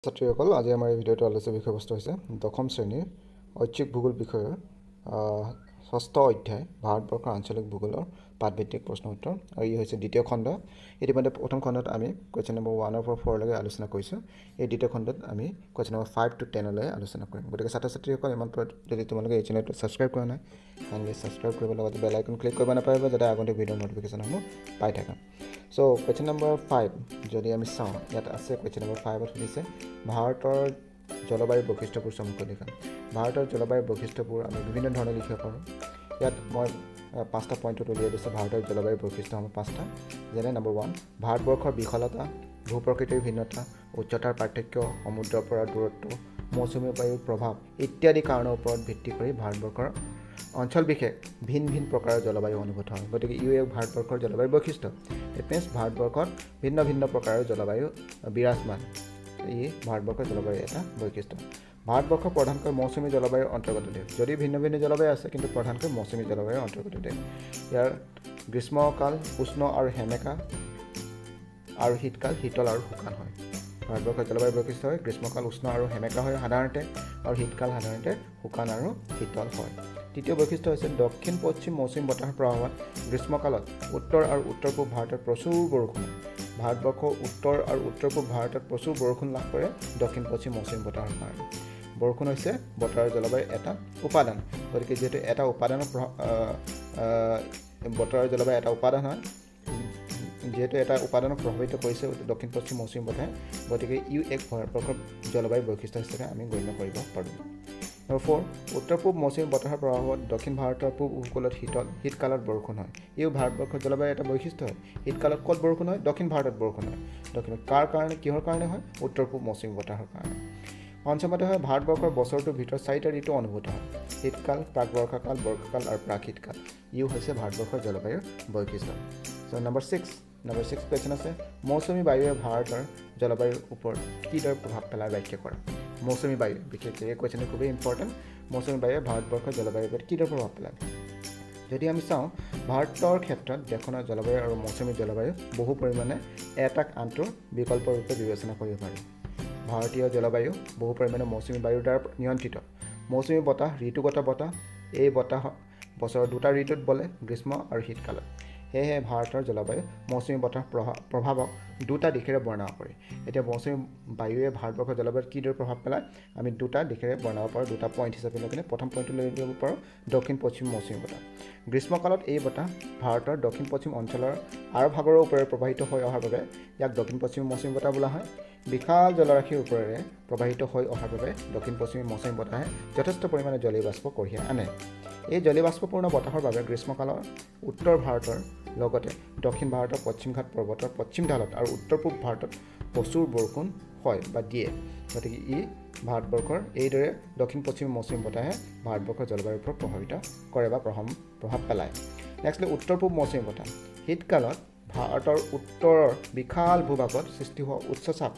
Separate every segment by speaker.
Speaker 1: ছাত্ৰীসকল, আজি আমাৰ এই ভিডিঅ'টো আলোচ্য বিষয়বস্তু হৈছে দশম শ্ৰেণীৰ ঐচ্ছিক ভূগোল বিষয়ৰ ষষ্ঠ অধ্যায় ভাৰতবৰ্ষৰ আঞ্চলিক ভূগোলৰ পাঠভিত্তিক প্ৰশ্ন উত্তৰ আৰু ই হৈছে দ্বিতীয় খণ্ড। ইতিমধ্যে প্ৰথম খণ্ডত আমি কুৱেশ্যন নম্বৰ ওৱানৰ পৰা ফ'ৰলৈকে আলোচনা কৰিছোঁ। এই দ্বিতীয় খণ্ডত আমি কুৱেশ্যন নম্বৰ 5 টু 10লৈ আলোচনা কৰিম। গতিকে ছাত্ৰ ছাত্ৰীসকল, ইমান পৰত যদি তোমালোকে এই চেনেলটো ছাবস্ক্ৰাইব কৰা নাই, কাইণ্ডলি ছাবস্ক্ৰাইব কৰিব, লগতে বেল আইকন ক্লিক কৰিব নাপাহৰিব, যাতে আগন্তুক ভিডিঅ'ৰ ন'টিফিকেশ্যনসমূহ পাই থাকা। চ' কুৱেশ্যন নম্বৰ 5 যদি আমি চাওঁ, ইয়াত আছে কুৱেশ্যন নম্বৰ 5ত সুধিছে, ভাৰতৰ জলবায়ুৰ বৈশিষ্ট্যবোৰ চমুকৈ লিখা। ভাৰতৰ জলবায়ুৰ বৈশিষ্ট্যবোৰ আমি বিভিন্ন ধৰণে লিখিব পাৰোঁ। ইয়াত মই পাঁচটা পইণ্টত উলিয়াই দিছোঁ। ভাৰতৰ জলবায়ুৰ বৈশিষ্ট্যসমূহ পাঁচটা, যেনে নম্বৰ 1, ভাৰতবৰ্ষৰ বিশালতা, ভূ প্ৰকৃতিৰ ভিন্নতা, উচ্চতাৰ পাৰ্থক্য, সমুদ্ৰৰ পৰা দূৰত্ব, মৌচুমী বায়ুৰ প্ৰভাৱ ইত্যাদি কাৰণৰ ওপৰত ভিত্তি কৰি ভাৰতবৰ্ষৰ অঞ্চল বিশেষ ভিন ভিন প্ৰকাৰৰ জলবায়ু অনুভূত হয়। গতিকে ইও এক ভাৰতবৰ্ষৰ জলবায়ুৰ বৈশিষ্ট্য। That means ভাৰতবৰ্ষত ভিন্ন ভিন্ন প্ৰকাৰৰ জলবায়ু বিৰাজমান। ই ভাৰতবৰ্ষৰ জলবায়ুৰ এটা বৈশিষ্ট্য। ভাৰতবৰ্ষ প্ৰধানকৈ মৌচুমী জলবায়ুৰ অন্তৰ্গত দেশ। যদিও ভিন্ন ভিন্ন জলবায়ু আছে, কিন্তু প্ৰধানকৈ মৌচুমী জলবায়ুৰ অন্তৰ্গত দেশ। ইয়াৰ গ্ৰীষ্মকাল উষ্ণ আৰু সেমেকা আৰু শীতকাল শীতল আৰু শুকান হয়। ভাৰতবৰ্ষৰ জলবায়ুৰ বৈশিষ্ট্য হয়, গ্ৰীষ্মকাল উষ্ণ আৰু সেমেকা হয় সাধাৰণতে আৰু শীতকাল সাধাৰণতে শুকান আৰু শীতল হয়। তৃতীয় বৈশিষ্ট্য হৈছে, দক্ষিণ পশ্চিম মৌচুমী বতাহৰ প্ৰভাৱত গ্ৰীষ্মকালত উত্তৰ আৰু উত্তৰ পূব ভাৰতত প্ৰচুৰ বৰষুণ হয়। ভাৰতবৰ্ষৰ উত্তৰ আৰু উত্তৰ পূব ভাৰতত প্ৰচুৰ বৰষুণ লাভ কৰে দক্ষিণ পশ্চিম মৌচুমী বতাহৰ কাৰণে। বৰষুণ হৈছে বতৰৰ জলবায়ুৰ এটা উপাদান। গতিকে যিহেতু এটা উপাদানৰ বতৰৰ জলবায়ু এটা উপাদান হয়, যিহেতু এটা উপাদানক প্ৰভাৱিত কৰিছে দক্ষিণ পশ্চিম মৌচুমী বতাহে, গতিকে ইও এক ভাৰতবৰ্ষৰ জলবায়ু বৈশিষ্ট্য হিচাপে আমি গণ্য কৰিব পাৰোঁ। নম্বৰ 4, উত্তৰ পূব মৌচুমী বতাহৰ প্ৰভাৱত দক্ষিণ ভাৰতৰ পূব উপকূলত শীতকালত বৰষুণ হয়। ইও ভাৰতবৰ্ষৰ জলবায়ুৰ এটা বৈশিষ্ট্য হয়। শীতকালত ক'ত বৰষুণ হয়? দক্ষিণ ভাৰতত বৰষুণ হয়। দক্ষিণত কাৰ কাৰণে, কিহৰ কাৰণে হয়? উত্তৰ পূব মৌচুমী বতাহৰ কাৰণে। পঞ্চমতে হয়, ভাৰতবৰ্ষৰ বছৰটোৰ ভিতৰত চাৰিটা ঋতু অনুভূত হয়: শীতকাল, প্ৰাক বৰ্ষাকাল, বৰ্ষাকাল আৰু প্ৰাক শীতকাল। ইও হৈছে ভাৰতবৰ্ষৰ জলবায়ুৰ বৈশিষ্ট্য। চ' নম্বৰ 6 কুৱেশ্যন আছে, মৌচুমী বায়ুৱে ভাৰতৰ জলবায়ুৰ ওপৰত কিদৰে প্ৰভাৱ পেলায় ব্যাখ্যা কৰা। মৌচুমী বায়ু বিশেষকৈ এই কুৱেশ্যনটো খুবেই ইম্পৰ্টেণ্ট। মৌচুমী বায়ুৱে ভাৰতবৰ্ষৰ জলবায়ুৰ ওপৰত কিদৰে প্ৰভাৱ পেলায়? যদি আমি চাওঁ, ভাৰতৰ ক্ষেত্ৰত দেশখনৰ জলবায়ু আৰু মৌচুমী জলবায়ু বহু পৰিমাণে এটাক আনটোৰ বিকল্প ৰূপে বিবেচনা কৰিব পাৰি। ভাৰতীয় জলবায়ু বহু পৰিমাণে মৌচুমী বায়ুৰ দ্বাৰা নিয়ন্ত্ৰিত। মৌচুমী বতাহ ঋতুগত বতাহ। এই বতাহ বছৰৰ দুটা ঋতুত বলে, গ্ৰীষ্ম আৰু শীতকালত। সেয়েহে ভাৰতৰ জলবায়ু মৌচুমী বতাহ প্ৰভাৱক দুটা দিশেৰে বৰ্ণাব পাৰি। এতিয়া মৌচুমী বায়ুৱে ভাৰতবৰ্ষৰ জলবায়ুত কিদৰে প্ৰভাৱ পেলায়, আমি দুটা দিশেৰে বৰ্ণাব পাৰোঁ, দুটা পইণ্ট হিচাপে লৈ কিনে। প্ৰথম পইণ্টটো লৈ ল'ব পাৰোঁ দক্ষিণ পশ্চিম মৌচুমী বতাহ। গ্ৰীষ্মকালত এই বতাহ ভাৰতৰ দক্ষিণ পশ্চিম অঞ্চলৰ আৰৱ সাগৰৰ ওপৰেৰে প্ৰবাহিত হৈ অহাৰ বাবে ইয়াক দক্ষিণ পশ্চিম মৌচুমী বতাহ বোলা হয়। বিশাল জলৰাশিৰ ওপৰেৰে প্ৰবাহিত হৈ অহাৰ বাবে দক্ষিণ পশ্চিম মৌচুমী বতাহে যথেষ্ট পৰিমাণে জলীয় বাষ্প কঢ়িয়াই আনে। এই জলীয় বাষ্পপূৰ্ণ বতাহৰ বাবে গ্ৰীষ্মকালৰ উত্তৰ ভাৰতৰ লগতে দক্ষিণ ভাৰতৰ পশ্চিমঘাট পৰ্বতৰ পশ্চিম ঢালত আৰু উত্তৰ পূব ভাৰতত প্ৰচুৰ বৰষুণ হয় বা দিয়ে। গতিকে ই ভাৰতবৰ্ষৰ এইদৰে দক্ষিণ পশ্চিম মৌচুমী বতাহে ভাৰতবৰ্ষৰ জলবায়ুৰ ওপৰত প্ৰভাৱিত কৰে বা প্ৰভাৱ পেলায়। নেক্সটলি, উত্তৰ পূব মৌচুমী বতাহ। শীতকালত ভাৰতৰ উত্তৰৰ বিশাল ভূভাগত সৃষ্টি হোৱা উচ্চচাপ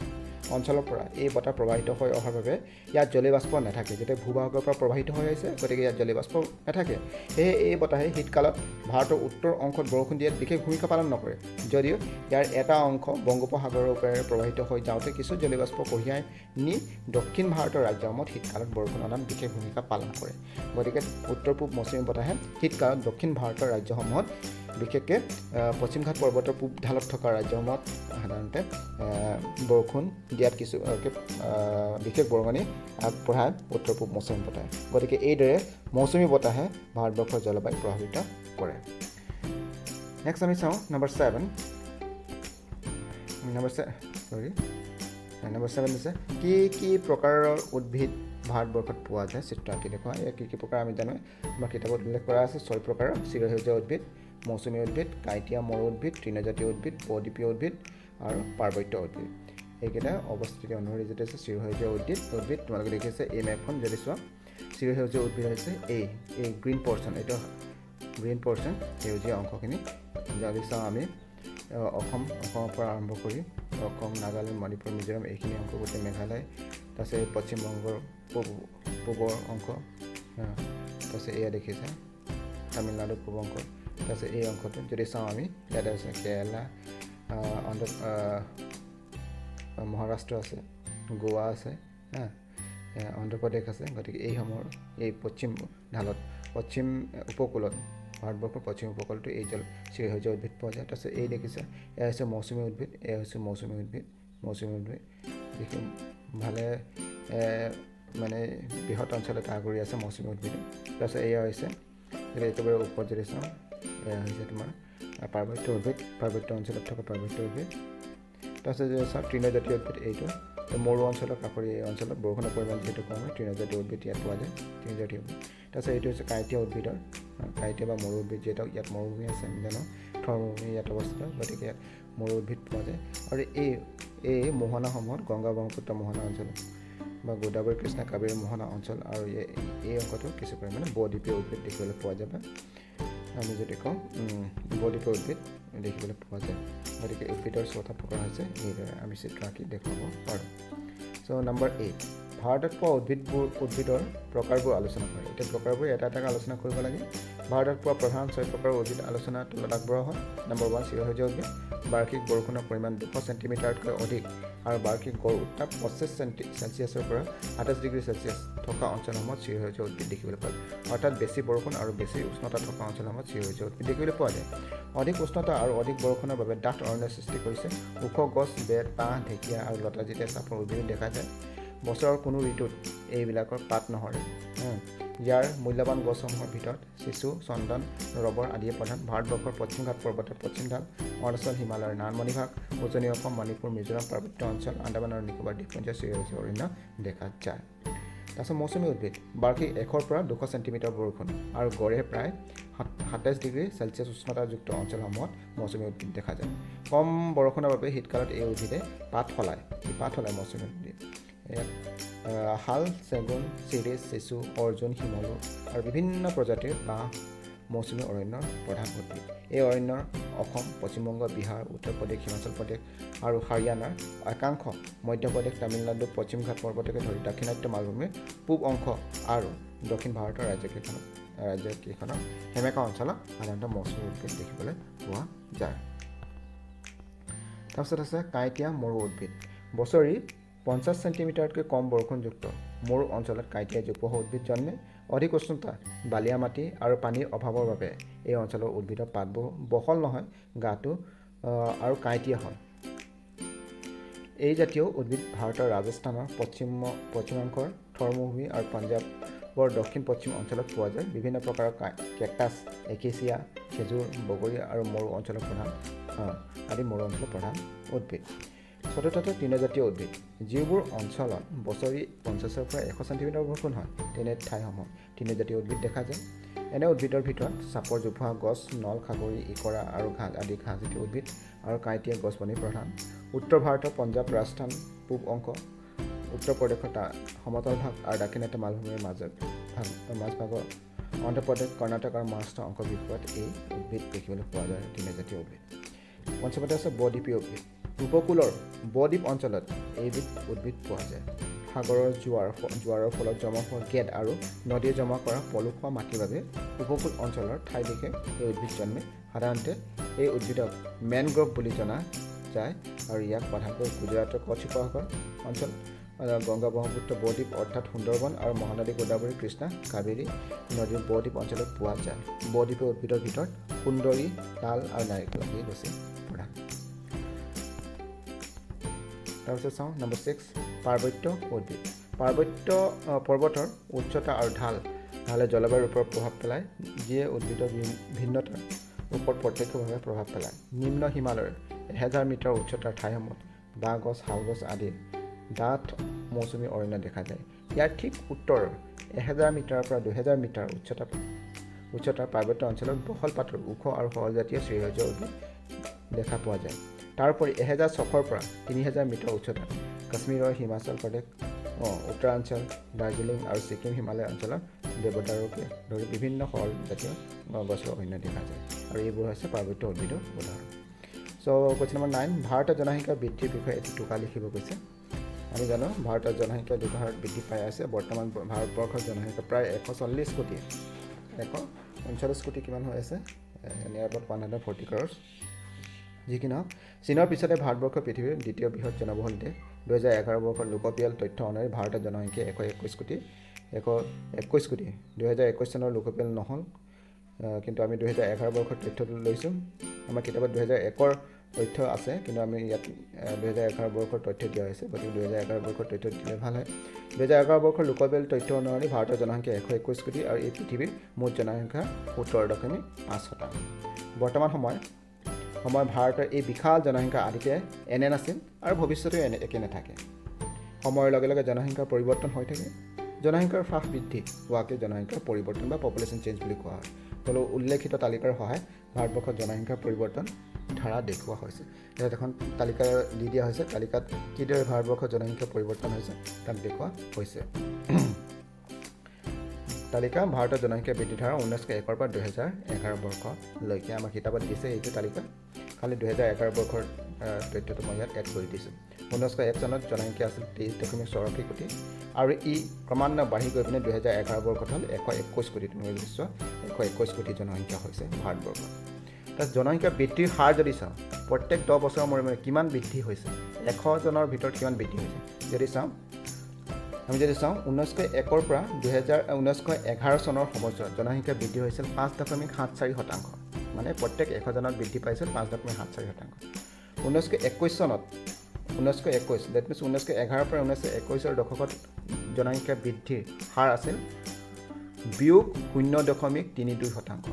Speaker 1: অঞ্চলৰ পৰা এই বতাহ প্ৰবাহিত হৈ অহাৰ বাবে ইয়াত জলীয় বাষ্প নাথাকে। যেতিয়া ভূভাগৰ পৰা প্ৰবাহিত হৈ আহিছে, গতিকে ইয়াত জলীয় বাষ্প নাথাকে। সেয়ে এই বতাহে শীতকালত ভাৰতৰ উত্তৰ অংশত বৰষুণ দিয়াত বিশেষ ভূমিকা পালন নকৰে, যদিও ইয়াৰ এটা অংশ বংগোপসাগৰৰ ওপৰেৰে প্ৰবাহিত হৈ যাওঁতে কিছু জলীয় বাষ্প কঢ়িয়াই নি দক্ষিণ ভাৰতৰ ৰাজ্যসমূহত শীতকালত বৰষুণ অনাত বিশেষ ভূমিকা পালন কৰে। গতিকে উত্তৰ পূব মৌচুমী বতাহে শীতকালত দক্ষিণ ভাৰতৰ ৰাজ্যসমূহত, বিশেষকৈ পশ্চিমঘাট পৰ্বতৰ পূব ঢালত থকা ৰাজ্যসমূহত সাধাৰণতে বৰষুণ দিয়াত কিছু বিশেষ বৰঙণি আগবঢ়ায় উত্তৰ পূব মৌচুমী বতাহে। গতিকে এইদৰে মৌচুমী বতাহে ভাৰতবৰ্ষৰ জলবায়ু প্ৰভাৱিত কৰে। নেক্সট আমি চাওঁ নম্বৰ 7, নম্বৰ চৰি নম্বৰ 7 দিছে, কি কি প্ৰকাৰৰ উদ্ভিদ ভাৰতবৰ্ষত পোৱা যায় চিত্ৰ আঁকি দেখুওৱা। ইয়াৰ কি কি প্ৰকাৰ আমি জানো, আমাৰ কিতাপত উল্লেখ কৰা আছে ছয় প্ৰকাৰৰ: চিৰসেউজীয়া উদ্ভিদ, মৌচুমী উদ্ভিদ, কাঁইটীয়া মৰু উদ্ভিদ, তৃণজাতীয় উদ্ভিদ, বদ্বীপীয় উদ্ভিদ আৰু পাৰ্বত্য উদ্ভিদ। এইকেইটা অৱস্থিতি অনুসৰি যিটো আছে চিৰসেউজীয়া উদ্ভিদ, তোমালোকে দেখিছে এই মেপখন যদি চোৱা, চিৰসেউজীয়া উদ্ভিদ হৈছে এই গ্ৰীণ পৰ্চন, এইটো গ্ৰীণ পৰ্চন, সেউজীয়া অংশখিনি। যদি চাওঁ আমি অসমৰ পৰা আৰম্ভ কৰি অসম, নাগালেণ্ড, মণিপুৰ, মিজোৰাম এইখিনি অংশ গোটেই, মেঘালয়, তাৰপিছত পশ্চিমবংগৰ পূবৰ অংশ, তাৰপিছত এয়া দেখিছে তামিলনাডুৰ পূব অংশ, তাৰপিছত এই অংশটো যদি চাওঁ আমি, ইয়াতে আছে কেৰেলা, অন্ধ্ৰ, মহাৰাষ্ট্ৰ আছে। গোৱা আছে, হা, অন্ধ্ৰপ্ৰদেশ আছে। গতিকে এইসমূহৰ এই পশ্চিম ঢালত, পশ্চিম উপকূলত, ভাৰতবৰ্ষৰ পশ্চিম উপকূলটো এই চিৰসেউজীয়া উদ্ভিদ পোৱা যায়। তাৰপিছত এই দেখিছে, এয়া হৈছে মৌচুমী উদ্ভিদ, এয়া হৈছে মৌচুমী উদ্ভিদ। মৌচুমী উদ্ভিদ দেখি ভালে মানে বৃহৎ অঞ্চলত আগুৰি আছে মৌচুমী উদ্ভিদ। তাৰপিছত এয়া হৈছে, যদি একেবাৰে ওপৰত যদি চাওঁ, এয়া হৈছে তোমাৰ পাৰ্বত্য উদ্ভিদ, পাৰ্বত্য অঞ্চলত থকা পাৰ্বত্য উদ্ভিদ। তাৰপিছত যদি চাওঁ তৃণজাতীয় উদ্ভিদ, এইটো মৰু অঞ্চলৰ কাষৰীয়া এই অঞ্চলত বৰষুণৰ পৰিমাণ যিহেতু কম হয়, তৃণজাতীয় উদ্ভিদ ইয়াত পোৱা যায়, তৃণজাতীয় উদ্ভিদ। তাৰপিছত এইটো হৈছে কাঁইটীয়া উদ্ভিদৰ, কাঁইটীয়া বা মৰু উদ্ভিদ, যিহেতু ইয়াত মৰুভূমি আছে, আমি জানো থৰ মৰুভূমি ইয়াত অৱস্থিত, গতিকে ইয়াত মৰু উদ্ভিদ পোৱা যায়। আৰু এই মোহনাসমূহত গংগা ব্ৰহ্মপুত্ৰ মোহনা অঞ্চলত বা গোদাবৰী কৃষ্ণা কাবেৰী মোহনা অঞ্চল আৰু এই অংশটো কিছু পৰিমাণে বদ্বীপীয় উদ্ভিদ দেখিবলৈ পোৱা যায়, বা আমি যদি কওঁ বদ্বীপীয় উদ্ভিদ দেখিবলৈ পোৱা যায়। গতিকে উদ্ভিদৰ ছটা প্ৰকাৰ হৈছে এইদৰে আমি চিত্ৰ আঁকি দেখুৱাব পাৰোঁ। চ' নম্বৰ 8, ভাৰতত পোৱা উদ্ভিদৰ প্ৰকাৰবোৰ আলোচনা কৰে। এতিয়া প্ৰকাৰবোৰ এটা এটাকৈ আলোচনা কৰিব লাগে। ভাৰতত পোৱা প্ৰধান 6 প্ৰকাৰৰ উদ্ভিদ আলোচনা তলত আগবঢ়োৱা হয়। নম্বৰ 1, চিৰসেউজীয়া উদ্ভিদ। বাৰ্ষিক বৰষুণৰ পৰিমাণ 200 চেণ্টিমিটাৰতকৈ অধিক আৰু বাৰ্ষিক গড় উত্তাপ 25 চেলছিয়াছৰ পৰা 28 ডিগ্ৰী চেলছিয়াছ থকা অঞ্চলসমূহত চিৰসেউজীয়া উদ্ভিদ দেখিবলৈ পোৱা যায়। অৰ্থাৎ বেছি বৰষুণ আৰু বেছি উষ্ণতা থকা অঞ্চলসমূহত চিৰসেউজীয়া উদ্ভিদ দেখিবলৈ পোৱা যায়। অধিক উষ্ণতা আৰু অধিক বৰষুণৰ বাবে ডাঠ অৰণ্যৰ সৃষ্টি কৰিছে। ওখ গছ, বেত, বাঁহ, ঢেকীয়া আৰু লতাজাতীয় চাপৰ উদ্ভিদো দেখা যায়। বছৰৰ কোনো ঋতুত এইবিলাকৰ পাত নসৰে। ইয়াৰ মূল্যৱান গছসমূহৰ ভিতৰত চিচু, চন্দন, ৰবৰ আদিয়ে প্ৰধান। ভাৰতবৰ্ষৰ পশ্চিমঘাট পৰ্বতৰ পশ্চিম ঢাল, অৰুণাচল, হিমালয়ৰ নানমণি ভাগ, উজনি অসম, মণিপুৰ, মিজোৰাম পাৰ্বত্য অঞ্চল, আন্দামান আৰু নিকোবৰ দ্বীপপুঞ্জ চিৰসেউজীয়া অৰণ্য দেখা যায়। তাৰপিছত মৌচুমী উদ্ভিদ। বাৰ্ষিক 100ৰ পৰা 200 চেণ্টিমিটাৰ বৰষুণ আৰু গড়ে প্ৰায় 27 ডিগ্ৰী চেলছিয়াছ উষ্ণতাযুক্ত অঞ্চলসমূহত মৌচুমী উদ্ভিদ দেখা যায়। কম বৰষুণৰ বাবে শীতকালত এই উদ্ভিদে পাত সলায়, এই পাত সলায় মৌচুমী উদ্ভিদ। ইয়াত শাল, চেগুন, চিৰিজ, চেচু, অৰ্জুন, শিমলু আৰু বিভিন্ন প্ৰজাতিৰ বাঁহ মৌচুমী অৰণ্যৰ প্ৰধান উদ্ভিদ। এই অৰণ্যৰ অসম, পশ্চিমবংগ, বিহাৰ, উত্তৰ প্ৰদেশ, হিমাচল প্ৰদেশ আৰু হাৰিয়ানাৰ একাংশ, মধ্যপ্ৰদেশ, তামিলনাডু, পশ্চিমঘাট পৰ্বতকে ধৰি দাক্ষিণাত্য মালভূমিৰ পূব অংশ আৰু দক্ষিণ ভাৰতৰ ৰাজ্যকেইখনৰ সেমেকা অঞ্চলত সাধাৰণতে মৌচুমী উদ্ভিদ দেখিবলৈ পোৱা যায়। তাৰপিছত আছে কাঁইটীয়া মৰু উদ্ভিদ। বছৰি 50 চেণ্টিমিটাৰতকৈ কম বৰষুণযুক্ত মৰু অঞ্চলত কাঁইটীয়া জোপোহা উদ্ভিদ জন্মে। অধিক উষ্ণতা, বালিয়া মাটি আৰু পানীৰ অভাৱৰ বাবে এই অঞ্চলৰ উদ্ভিদৰ পাতবোৰ বহল নহয়, গাটো আৰু কাঁইটীয়া হয়। এই জাতীয় উদ্ভিদ ভাৰতৰ ৰাজস্থানৰ পশ্চিমাংশৰ থৰ মৰুভূমি আৰু পাঞ্জাৱৰ দক্ষিণ পশ্চিম অঞ্চলত পোৱা যায়। বিভিন্ন প্ৰকাৰৰ কেকটাছ, একেচিয়া, খেজুৰ, বগৰী আৰু মৰু অঞ্চলৰ প্ৰধান আদি মৰু অঞ্চলৰ প্ৰধান উদ্ভিদ। চতুৰ্থতে তৃণজাতীয় উদ্ভিদ। যিবোৰ অঞ্চলত বছৰি 50ৰ পৰা 100 চেণ্টিমিটাৰ বৰষুণ হয়, তেনে ঠাইসমূহত তৃণজাতীয় উদ্ভিদ দেখা যায়। এনে উদ্ভিদৰ ভিতৰত চাপৰ জোপোহা গছ, নল, খাগৰি, ইকৰা আৰু ঘাঁহ আদি ঘাঁহজাতীয় উদ্ভিদ আৰু কাঁইটীয়া গছ বনি প্ৰধান। উত্তৰ ভাৰতৰ পঞ্জাৱ, ৰাজস্থান, পূব অংশ, উত্তৰ প্ৰদেশৰ সমতল ভাগ আৰু দাক্ষিণাত্য মালভূমিৰ মাজভাগৰ অন্ধ্ৰপ্ৰদেশ, কৰ্ণাটক আৰু মহাৰাষ্ট্ৰ অংশ বিশেষত এই উদ্ভিদ দেখিবলৈ পোৱা যায়, তৃণজাতীয় উদ্ভিদ। পঞ্চমতে আছে বদ্বীপীয় উদ্ভিদ। উপকূলৰ বদ্বীপ অঞ্চলত এইবিধ উদ্ভিদ পোৱা যায়। সাগৰৰ জোৱাৰৰ ফলত জমা হোৱা গেদ আৰু নদীয়ে জমা কৰা পলসুৱা মাটিৰ বাবে উপকূল অঞ্চলৰ ঠাই বিশেষ এই উদ্ভিদ জন্মে। সাধাৰণতে এই উদ্ভিদক মেনগ্ৰ'ভ বুলি জনা যায় আৰু ইয়াক প্ৰধানকৈ গুজৰাটৰ কচ্ছ উপসাগৰ অঞ্চল, গংগা ব্ৰহ্মপুত্ৰ বদ্বীপ অৰ্থাৎ সুন্দৰবন আৰু মহানদী, গোদাবৰী, কৃষ্ণা, কাবেৰী নদীৰ বদ্বীপ অঞ্চলত পোৱা যায়। বদ্বীপীয় উদ্ভিদৰ ভিতৰত সুন্দৰী, তাল আৰু নাৰিকল আদি গছেই প্ৰধান। তাৰপিছত চাওঁ নম্বৰ 6, পাৰ্বত্য উদ্ভিদ। পাৰ্বত্য পৰ্বতৰ উচ্চতা আৰু ঢালে জলবায়ুৰ ওপৰত প্ৰভাৱ পেলায়, যিয়ে উদ্ভিদৰ ভিন্নতাৰ ওপৰত প্ৰত্যক্ষভাৱে প্ৰভাৱ পেলায়। নিম্ন হিমালয়ৰ 1000 মিটাৰ উচ্চতাৰ ঠাইসমূহত বাঁহ গছ, শাল গছ আদি ডাঠ মৌচুমী অৰণ্য দেখা যায়। ইয়াৰ ঠিক উত্তৰৰ 1000 মিটাৰৰ পৰা 2000 মিটাৰ উচ্চতাৰ পাৰ্বত্য অঞ্চলত বহল পাতৰ ওখ আৰু সৰলজাতীয় চিৰসেউজীয়া উদ্ভিদ দেখা পোৱা যায়। তাৰোপৰি 1600ৰ পৰা 3000 মিটাৰ উচ্চতাত কাশ্মীৰৰ, হিমাচল প্ৰদেশ, উত্তৰাঞ্চল, দাৰ্জিলিং আৰু ছিকিম হিমালয় অঞ্চলৰ দেৱদাৰুকে ধৰি বিভিন্ন সৰলজাতীয় গছৰ অৰণ্য দেখা যায় আৰু এইবোৰ হৈছে পাৰ্বত্য উদ্ভিদৰ উদাহৰণ। চ' কুৱেশ্যন নম্বৰ 9, ভাৰতৰ জনসংখ্যা বৃদ্ধিৰ বিষয়ে এটি টোকা লিখিব কৈছে। আমি জানো ভাৰতৰ জনসংখ্যা দ্ৰুতহাৰত বৃদ্ধি পাই আছে। বৰ্তমান ভাৰতবৰ্ষৰ জনসংখ্যা প্ৰায় 140 কোটি, 139 কোটি কিমান হৈ আছে, নিয়াৰ এবাউট 140 ক্ৰ'ৰ্ছ। যি কি নহওক, চীনৰ পিছতে ভাৰতবৰ্ষ পৃথিৱীৰ দ্বিতীয় বৃহৎ জনবহুল দেশ। 2011 বৰ্ষৰ লোকপিয়ল তথ্য অনুসৰি ভাৰতৰ জনসংখ্যা 121 কোটি, 121 কোটি। 2021 চনৰ লোকপিয়ল নহ'ল, কিন্তু আমি 2011 বৰ্ষৰ তথ্যটো লৈছোঁ। আমাৰ কিতাপত 2001ৰ তথ্য আছে, কিন্তু আমি ইয়াত 2011 বৰ্ষৰ তথ্য দিয়া হৈছে, গতিকে 2011 বৰ্ষৰ তথ্য দিলে ভাল হয়। 2011 বৰ্ষৰ লোকপিয়ল তথ্য অনুসৰি ভাৰতৰ জনসংখ্যা 121 কোটি আৰু এই পৃথিৱীৰ মুঠ জনসংখ্যা 17.5%। বৰ্তমান সময় ভাৰতৰ এই বিশাল জনসংখ্যা আদিতে এনে নাছিল আৰু ভৱিষ্যতেও এনে একে নাথাকে। সময়ৰ লগে লগে জনসংখ্যাৰ পৰিৱৰ্তন হৈ থাকে। জনসংখ্যাৰ হ্ৰাস বৃদ্ধি হোৱাকে জনসংখ্যাৰ পৰিৱৰ্তন বা পপুলেশ্যন চেঞ্জ বুলি কোৱা হয়। তলত উল্লেখিত তালিকাৰ সহায়ত ভাৰতবৰ্ষত জনসংখ্যাৰ পৰিৱৰ্তন ধাৰা দেখুওৱা হৈছে। ইয়াত এখন তালিকা দি দিয়া হৈছে। তালিকাত কিদৰে ভাৰতবৰ্ষৰ জনসংখ্যা পৰিৱৰ্তন হৈছে, তাক দেখুওৱা হৈছে। তালিকা: ভাৰতৰ জনসংখ্যা বৃদ্ধি ধাৰা 1901ৰ পৰা 2011 বৰ্ষলৈকে। আমাৰ কিতাপত দিছে এইটো তালিকা, খালি 2011 বৰ্ষৰ তথ্যটো মই ইয়াত এড কৰি দিছোঁ। 1901 চনত জনসংখ্যা আছিল 23.84 কোটি আৰু ই ক্ৰমান্বয়ে বাঢ়ি গৈ পিনে 2011 বৰ্ষত হ'ল 121 কোটি। তুমি যদি চোৱা, 121 কোটি জনসংখ্যা হৈছে ভাৰতবৰ্ষত। তাৰপিছত জনসংখ্যা বৃদ্ধিৰ হাৰ যদি চাওঁ, প্ৰত্যেক 10 বছৰৰ মূৰে মূৰে কিমান বৃদ্ধি হৈছে, 100জনৰ ভিতৰত কিমান বৃদ্ধি হৈছে যদি চাওঁ, আমি যদি চাওঁ, 1901ৰ পৰা 1911 চনৰ সময়ছোৱাত জনসংখ্যা বৃদ্ধি হৈছিল 5.74%, মানে প্ৰত্যেক 100জনত বৃদ্ধি পাইছিল 5.74%। 1921 চনত, 1921, that means 1911ৰ পৰা 1921ৰ দশকত জনসংখ্যা বৃদ্ধিৰ হাৰ আছিল বিয়োগ 0.32%,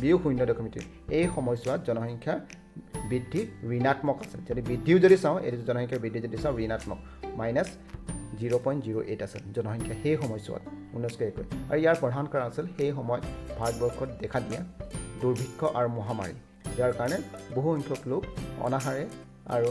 Speaker 1: বিয়োগ 0.3। এই সময়ছোৱাত জনসংখ্যা বৃদ্ধি ঋণাত্মক আছিল। যদি বৃদ্ধিও যদি চাওঁ, এইটো জনসংখ্যা বৃদ্ধি যদি চাওঁ, ঋণাত্মক -0.08 আছিল জনসংখ্যা সেই সময়ছোৱাত, 1921। আৰু ইয়াৰ প্ৰধান কাৰণ আছিল সেই সময়ত ভাৰতবৰ্ষত দেখা দিয়া দুৰ্ভিক্ষ আৰু মহামাৰী, যাৰ কাৰণে বহু সংখ্যক লোক অনাহাৰে আৰু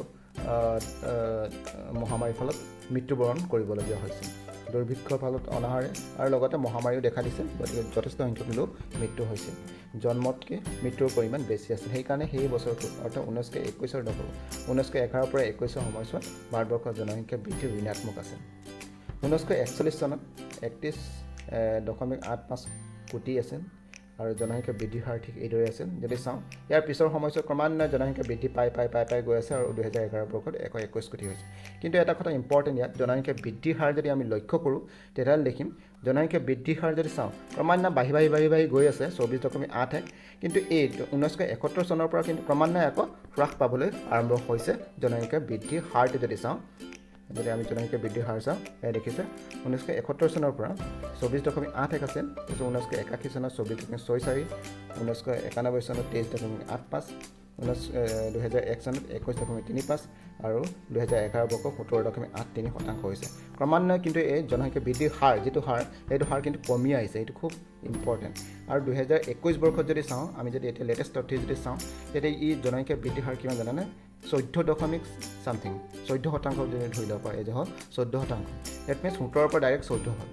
Speaker 1: মহামাৰীৰ ফলত মৃত্যুবৰণ কৰিবলগীয়া হৈছিল। দুৰ্ভিক্ষৰ ফলত অনাহাৰে আৰু লগতে মহামাৰীও দেখা দিছিল, গতিকে যথেষ্ট সংখ্যক লোক মৃত্যু হৈছিল। জন্মতকৈ মৃত্যুৰ পৰিমাণ বেছি আছিল। সেইকাৰণে সেই বছৰটোত, অৰ্থাৎ 1921ৰ দশক, 1911ৰ পৰা 21ৰ সময়ছোৱাত ভাৰতবৰ্ষৰ জনসংখ্যা বৃদ্ধি ঋণাত্মক আছিল। 1941 চনত 31.85 কোটি আছিল আৰু জনসংখ্যা বৃদ্ধিৰ হাৰ ঠিক এইদৰে আছিল। যদি চাওঁ, ইয়াৰ পিছৰ সময়ছোৱাত ক্ৰমান্বয়ে জনসংখ্যা বৃদ্ধি পাই পাই পাই পাই গৈ আছে আৰু 2011 বৰ্ষত 121 কোটি হৈছে। কিন্তু এটা কথা ইম্পৰ্টেণ্ট, ইয়াত জনসংখ্যা বৃদ্ধিৰ হাৰ যদি আমি লক্ষ্য কৰোঁ, তেতিয়াহ'লে দেখিম জনসংখ্যা বৃদ্ধিৰ হাৰ যদি চাওঁ, ক্ৰমান্বয়ে বাঢ়ি বাঢ়ি বাঢ়ি বাঢ়ি গৈ আছে 24.81। কিন্তু এই 1971 চনৰ পৰা কিন্তু ক্ৰমান্বয়ে আকৌ হ্ৰাস পাবলৈ আৰম্ভ হৈছে জনসংখ্যা বৃদ্ধিৰ হাৰটো যদি চাওঁ। যদি আমি জনসংখ্যা বৃদ্ধিৰ হাৰ চাওঁ, এয়া দেখিছে, 1971 চনৰ পৰা 24.81 আছিল। তাৰপিছত 1981 চনত 24.64, 1991 চনত 23.85, 2001 চনত 21.35 আৰু 2011 বৰ্ষ 17.83% হৈছে। ক্ৰমান্বয়ে কিন্তু এই জনসংখ্যা বৃদ্ধিৰ হাৰ যিটো হাৰ, সেইটো হাৰ কিন্তু কমি আহিছে। এইটো খুব ইম্পৰ্টেণ্ট। আৰু 2021 বৰ্ষত যদি চাওঁ আমি, যদি এতিয়া লেটেষ্ট তথ্য যদি চাওঁ, তেতিয়া ই জনসংখ্যা বৃদ্ধিৰ হাৰ কিমান জানানে? 14 দশমিক ছামথিং, 14% যদি ধৰি ল'ব পাৰে, এই যে হ'ল 14%। That means 17ৰ পৰা ডাইৰেক্ট 14 হ'ল।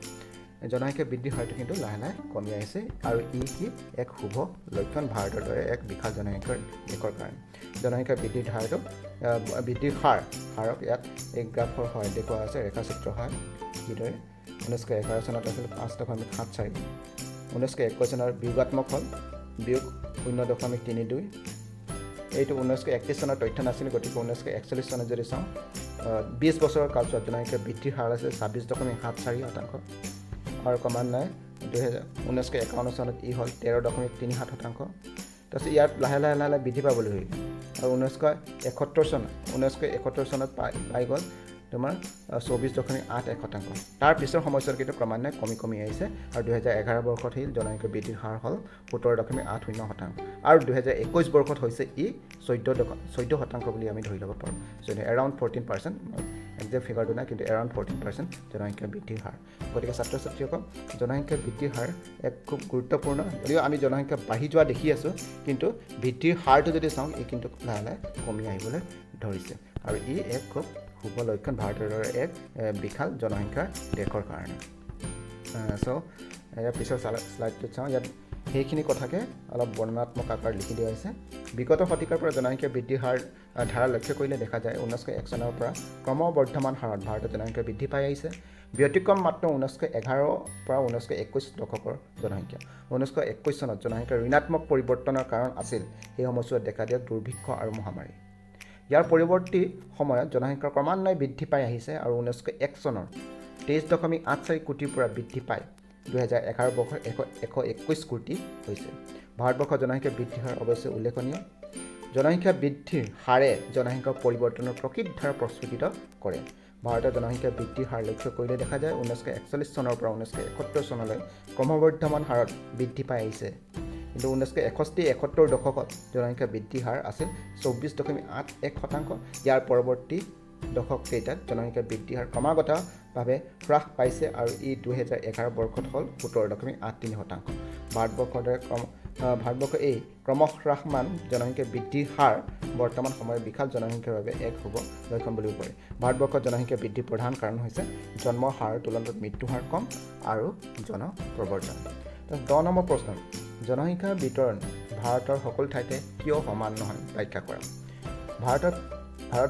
Speaker 1: জনসংখ্যা বৃদ্ধিৰ হাৰটো কিন্তু লাহে লাহে কমি আহিছে আৰু ই কি এক শুভ লক্ষণ ভাৰতৰ দৰে এক বিশাল জনসংখ্যাৰ দেশৰ কাৰণে। জনসংখ্যা বৃদ্ধিৰ হাৰটো, বৃদ্ধিৰ হাৰক ইয়াত এই গ্ৰাফৰ সহায়ত দেখুওৱা হৈছে, ৰেখাচিত্ৰ হয় কিদৰে। 1911 চনত আছিল 5.74, 1921 চনৰ বিয়োগাত্মক হ'ল বিয়োগ 0.32। এইটো 1931 চনৰ তথ্য নাছিল, গতিকে 1941 চনত যদি চাওঁ, 20 বছৰৰ কালছোৱাত জনসংখ্যা বৃদ্ধিৰ হাৰ আছিল 26.74% আৰু ক্ৰমান্বয়ে 1951 চনত ই হ'ল 13.37%। তাৰপিছত ইয়াত লাহে লাহে লাহে লাহে বৃদ্ধি পাবলৈ ধৰিলে আৰু 1971 চনত পাই পাই গ'ল তোমাৰ 24.81%। তাৰ পিছৰ সময়ছোৱাত কিন্তু ক্ৰমান্বয়ে কমি কমি আহিছে আৰু 2011 বৰ্ষত সেই জনসংখ্যা বৃদ্ধিৰ হাৰ হ'ল 17.80% আৰু 2021 বৰ্ষত হৈছে ই 14% বুলি আমি ধৰি ল'ব পাৰোঁ। 14, এৰাউণ্ড 14%, একজেক্ট ফিগাৰটো নাই, কিন্তু এৰাউণ্ড 14% জনসংখ্যা বৃদ্ধিৰ হাৰ। গতিকে ছাত্ৰ ছাত্ৰীসকল, জনসংখ্যা বৃদ্ধিৰ হাৰ এক খুব গুৰুত্বপূৰ্ণ। যদিও আমি জনসংখ্যা বাঢ়ি যোৱা দেখি আছোঁ, কিন্তু বৃদ্ধিৰ হাৰটো যদি চাওঁ, ই কিন্তু লাহে লাহে কমি আহিবলৈ ধৰিছে আৰু ই এক খুব শুভ লক্ষণ ভাৰতৰ দৰে এক বিশাল জনসংখ্যাৰ দেশৰ কাৰণে। চ' ইয়াৰ পিছৰ শ্লাইডটোত চাওঁ। ইয়াত সেইখিনি কথাকে অলপ বৰ্ণনাত্মক আকাৰত লিখি দিয়া হৈছে। বিগত শতিকাৰ পৰা জনসংখ্যা বৃদ্ধিৰ হাৰ ধাৰা লক্ষ্য কৰিলে দেখা যায়, 1901 চনৰ পৰা ক্ৰমবৰ্ধমান হাৰত ভাৰতৰ জনসংখ্যা বৃদ্ধি পাই আহিছে। ব্যতিক্ৰম মাত্ৰ 1911ৰ পৰা 1921 দশকৰ জনসংখ্যা। 1921 চনত জনসংখ্যাৰ ঋণাত্মক পৰিৱৰ্তনৰ কাৰণ আছিল সেই সময়ছোৱাত দেখা দিয়া দুৰ্ভিক্ষ আৰু মহামাৰী। ইয়াৰ পৰৱৰ্তী সময়ত জনসংখ্যা ক্ৰমান্বয়ে বৃদ্ধি পাই আহিছে আৰু 1901 চনৰ 23.84 কোটিৰ পৰা বৃদ্ধি পাই 2011 বৰ্ষৰ 121 কোটি হৈছে। ভাৰতবৰ্ষৰ জনসংখ্যা বৃদ্ধি হাৰ অৱশ্যে উল্লেখনীয়। জনসংখ্যা বৃদ্ধিৰ হাৰে জনসংখ্যাৰ পৰিৱৰ্তনৰ প্ৰকৃত ধাৰা প্ৰস্ফুটিত কৰে। ভাৰতৰ জনসংখ্যা বৃদ্ধিৰ হাৰ লক্ষ্য কৰিলে দেখা যায় 1941 চনৰ পৰা 1971 চনলৈ ক্ৰমবৰ্ধমান হাৰত বৃদ্ধি পাই আহিছে। কিন্তু 1961-71 দশকত জনসংখ্যা বৃদ্ধিৰ হাৰ আছিল 24.81%। ইয়াৰ পৰৱৰ্তী দশককেইটাত জনসংখ্যা বৃদ্ধিৰ হাৰ ক্ৰমাগতভাৱে হ্ৰাস পাইছে আৰু ই 2011 বৰ্ষত হ'ল 17.83%। ভাৰতবৰ্ষৰ দৰে ভাৰতবৰ্ষৰ এই ক্ৰমহ্ৰাসমান জনসংখ্যা বৃদ্ধিৰ হাৰ বৰ্তমান সময়ৰ বিশাল জনসংখ্যাৰ বাবে এক শুভ লক্ষণ বুলিব পাৰি। ভাৰতবৰ্ষৰ জনসংখ্যা বৃদ্ধিৰ প্ৰধান কাৰণ হৈছে জন্মৰ হাৰৰ তুলনাত মৃত্যুৰ হাৰ কম আৰু জনপ্ৰব্ৰজন। 10 নম্বৰ প্ৰশ্ন, জনসংখ্যাৰ বিতৰণ ভাৰতৰ সকলো ঠাইতে কিয় সমান নহয় ব্যাখ্যা কৰা। ভাৰত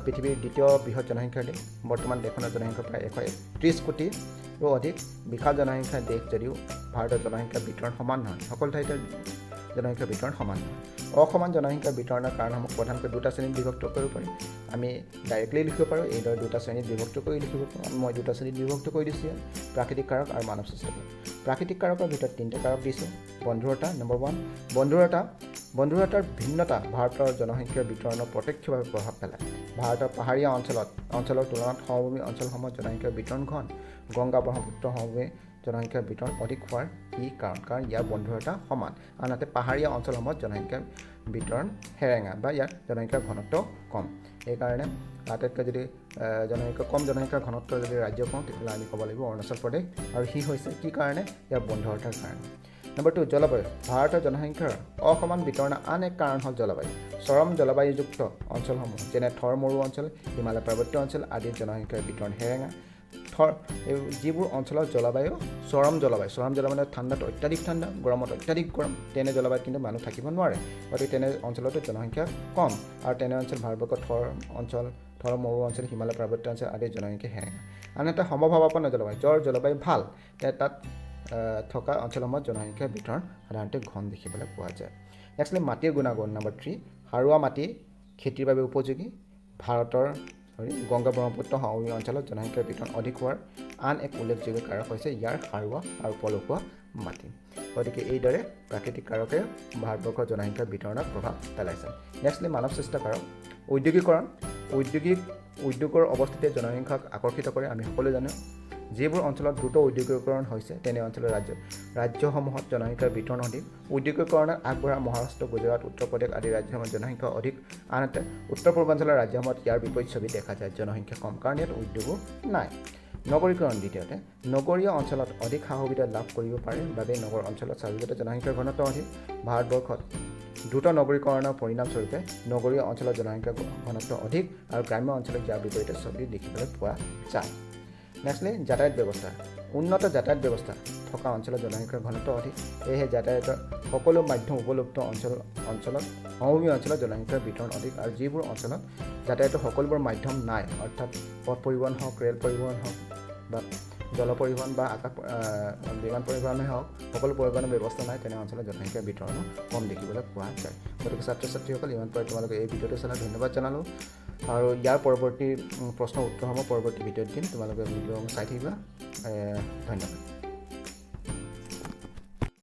Speaker 1: পৃথিৱীৰ দ্বিতীয় বৃহৎ জনসংখ্যাৰ দেশ। বৰ্তমান দেশখনৰ জনসংখ্যা প্ৰায় 131 কোটিৰো অধিক। বিশাল জনসংখ্যাৰ দেশ যদিও ভাৰতৰ জনসংখ্যা বিতৰণ সমান নহয়, সকলো ঠাইতে জনসংখ্যা বিতৰণ সমান নহয়। অসমান জনসংখ্যা বিতৰণৰ কাৰণসমূহ প্ৰধানকৈ দুটা শ্ৰেণীত বিভক্ত কৰিব পাৰি। আমি ডাইৰেক্টলি লিখিব পাৰোঁ, এইদৰে দুটা শ্ৰেণীত বিভক্ত কৰি লিখিব পাৰোঁ। মই দুটা শ্ৰেণীত বিভক্ত কৰি দিছোঁ ইয়াত, প্ৰাকৃতিক কাৰক আৰু মানৱ সৃষ্ট কাৰক। প্ৰাকৃতিক কাৰকৰ ভিতৰত তিনিটা কাৰক দিছোঁ। বন্ধুৰতা, নম্বৰ 1, বন্ধুৰতাৰ ভিন্নতা ভাৰতৰ জনসংখ্যাৰ বিতৰণৰ প্ৰত্যক্ষভাৱে প্ৰভাৱ পেলায়। ভাৰতৰ পাহাৰীয়া অঞ্চলৰ তুলনাত সমভূমি অঞ্চলসমূহত জনসংখ্যাৰ বিতৰণ ঘন। গংগা ব্ৰহ্মপুত্ৰ সমভূমি জনসংখ্যাৰ বিতৰণ অধিক হোৱাৰ ই কাৰণ ইয়াৰ বন্ধুৰতা সমান। আনহাতে পাহাৰীয়া অঞ্চলসমূহত জনসংখ্যাৰ বিতৰণ সেৰেঙা বা ইয়াত জনসংখ্যাৰ ঘনত্ব কম। সেইকাৰণে আটাইতকৈ যদি জনসংখ্যা কম জনসংখ্যাৰ ঘনত্ব যদি ৰাজ্য কওঁ তেতিয়াহ'লে আমি ক'ব লাগিব অৰুণাচল প্ৰদেশ, আৰু সি হৈছে কি কাৰণে, ইয়াৰ বন্ধুৰতাৰ কাৰণে। নম্বৰ 2, জলবায়ু। ভাৰতৰ জনসংখ্যাৰ অসমান বিতৰণৰ আন এক কাৰণ হ'ল জলবায়ু। চৰম জলবায়ুযুক্ত অঞ্চলসমূহ যেনে থৰ মৰু অঞ্চল, হিমালয় পাৰ্বত্য অঞ্চল আদিৰ জনসংখ্যাৰ বিতৰণ সেৰেঙা। থৰ যিবোৰ অঞ্চলত জলবায়ু চৰম জলবায়ু, চৰম জলবায়ু মানে ঠাণ্ডাত অত্যাধিক ঠাণ্ডা, গৰমত অত্যাধিক গৰম, তেনে জলবায়ুত কিন্তু মানুহ থাকিব নোৱাৰে। গতিকে তেনে অঞ্চলতো জনসংখ্যা কম আৰু তেনে অঞ্চল ভাৰতবৰ্ষৰ থৰ অঞ্চল, থৰ মৰু অঞ্চল, হিমালয় পাৰ্বত্য অঞ্চল আদিৰ জনসংখ্যা সেৰেঙা। আনহাতে সমভাৱাপন্ন জলবায়ু, য'ৰ জলবায়ু ভাল, তাত থকা অঞ্চলসমূহত জনসংখ্যাৰ বিতৰণ সাধাৰণতে ঘন দেখিবলৈ পোৱা যায়। নেক্সটলি মাটিৰ গুণাগুণ, নম্বৰ 3, সাৰুৱা মাটি খেতিৰ বাবে উপযোগী। ভাৰতৰ গংগা ব্ৰহ্মপুত্ৰ সমভূমি অঞ্চলত জনসংখ্যাৰ বিতৰণ অধিক হোৱাৰ আন এক উল্লেখযোগ্য কাৰক হৈছে ইয়াৰ সাৰুৱা আৰু পলসুৱা মাটি। গতিকে এইদৰে প্ৰাকৃতিক কাৰকে ভাৰতবৰ্ষৰ জনসংখ্যাৰ বিতৰণত প্ৰভাৱ পেলাইছে। নেক্সটলি মানৱ সৃষ্ট কাৰক, ঔদ্যোগিকৰণ। উদ্যোগৰ অৱস্থিতিয়ে জনসংখ্যাক আকৰ্ষিত কৰে, আমি সকলোৱে জানো। যিবোৰ অঞ্চলত দ্ৰুত ঔদ্যোগিকৰণ হৈছে তেনে অঞ্চলৰ ৰাজ্যসমূহত জনসংখ্যাৰ বিতৰণ অধিক। ঔদ্যোগিকৰণত আগবঢ়া মহাৰাষ্ট্ৰ, গুজৰাট, উত্তৰ প্ৰদেশ আদি ৰাজ্যসমূহত জনসংখ্যা অধিক। আনহাতে উত্তৰ পূৰ্বাঞ্চলৰ ৰাজ্যসমূহত ইয়াৰ বিপৰীত ছবি দেখা যায়, জনসংখ্যা কম, কাৰণ ইয়াত উদ্যোগো নাই। নগৰীকৰণ, দ্বিতীয়তে নগৰীয়া অঞ্চলত অধিক সা সুবিধা লাভ কৰিব পাৰে বাবে নগৰ অঞ্চলত স্বাভাৱিকতে জনসংখ্যাৰ ঘনত্ব অধিক। ভাৰতবৰ্ষত দ্ৰুত নগৰীকৰণৰ পৰিণামস্বৰূপে নগৰীয়া অঞ্চলত জনসংখ্যাৰ ঘনত্ব অধিক আৰু গ্ৰাম্য অঞ্চলত ইয়াৰ বিপৰীতে ছবি দেখিবলৈ পোৱা যায়। নেক্সটলি যাতায়াত ব্যৱস্থা। উন্নত যাতায়াত ব্যৱস্থা থকা অঞ্চলত জনসংখ্যাৰ ঘনত্ব অধিক, সেয়েহে যাতায়াতৰ সকলো মাধ্যম উপলব্ধ অঞ্চলত সমভূমি অঞ্চলত জনসংখ্যাৰ বিতৰণ অধিক আৰু যিবোৰ অঞ্চলত যাতায়াতৰ সকলোবোৰ মাধ্যম নাই, অৰ্থাৎ পথ পৰিবহণ হওক, ৰেল পৰিবহণ হওক বা জল পৰিবহণ বা আকাশ বিমান পৰিবহণেই হওক, সকলো পৰিবহণৰ ব্যৱস্থা নাই, তেনে অঞ্চলত জনসংখ্যাৰ বিতৰণো কম দেখিবলৈ পোৱা যায়। গতিকে ছাত্ৰ ছাত্ৰীসকল, ইমান পৰে তোমালোকে এই ভিডিঅ'টো চালা, ধন্যবাদ জনালোঁ। আৰু ইয়াৰ পৰৱৰ্তী প্ৰশ্নৰ উত্তৰসমূহ পৰৱৰ্তী ভিডিঅ'ত দিম, তোমালোকে ভিডিঅ'সমূহ চাই থাকিবা। ধন্যবাদ।